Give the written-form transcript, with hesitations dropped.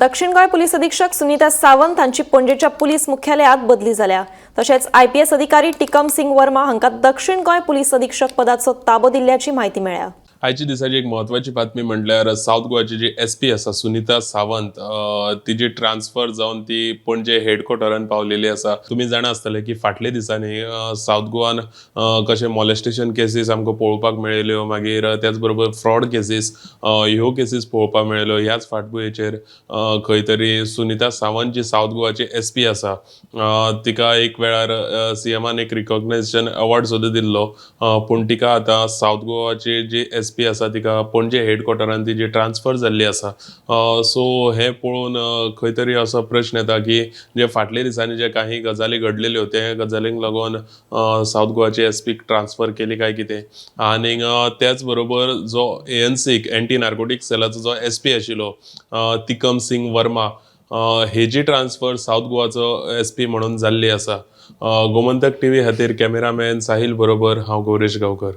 दक्षिण गोंय पुलीस अधीक्षक सुनीता सावंत हांची पणजेच्या पुलीस मुख्यालयात बदली जाल्या. तशेंच आयपीएस अधिकारी टिकम सिंग वर्मा हांकां दक्षिण गोंय पुलीस अधीक्षक पदाचो ताबो दिल्ल्याची म्हायती मेळ्ळ्या. आयच्या दिसाची एक म्हत्वाची बातमी म्हटल्यार सावथ गोवाची जी एस पी आसा सुनीता सावंत, तिजी ट्रान्सफर जावन ती पणजे हेडक्वॉर्टरान पावलेली आसा. तुमी जाणा आसतले की फाटल्या दिसांनी सावथ गोवान कशें मॉलेस्टेशन केसीस आमकां पळोवपाक मेळिल्ल्यो, मागीर त्याच बरोबर फ्रॉड केसीस, ह्यो केसीस पळोवपाक मेळ्ळ्यो. ह्याच फाटभुंयेचेर खंय तरी सुनीता सावंत जी सावथ गोवाची एस पी आसा, तिका एक वेळार सीएमान एक रिकॉग्नायझेशन अवॉर्ड सुद्दां दिल्लो, पूण तिका आतां सावथ गोवाची जी एस पी आसा तिका पणजे हेडक्वॉर्टरान तिजी ट्रान्सफर जाल्ली आसा. सो हें पळोवन खंय तरी असो प्रश्न येता की जे फाटल्या दिसांनी जे काही गजाली घडलेल्यो त्या गजालींक लागून सावथ गोवाची एस पीक ट्रान्सफर केली काय कितें. आनीक त्याच बरोबर जो ए एन सीक एंटी नार्कोटीक सेलाचो जो एस पी आशिल्लो तिकम सिंग वर्मा, हेजी ट्रान्सफर सावथ गोवाचो एस पी म्हणून जाल्ली आसा. गोमंतक टीव्ही खातीर कॅमेरामॅन साहील बरोबर हांव गौरेश गांवकर.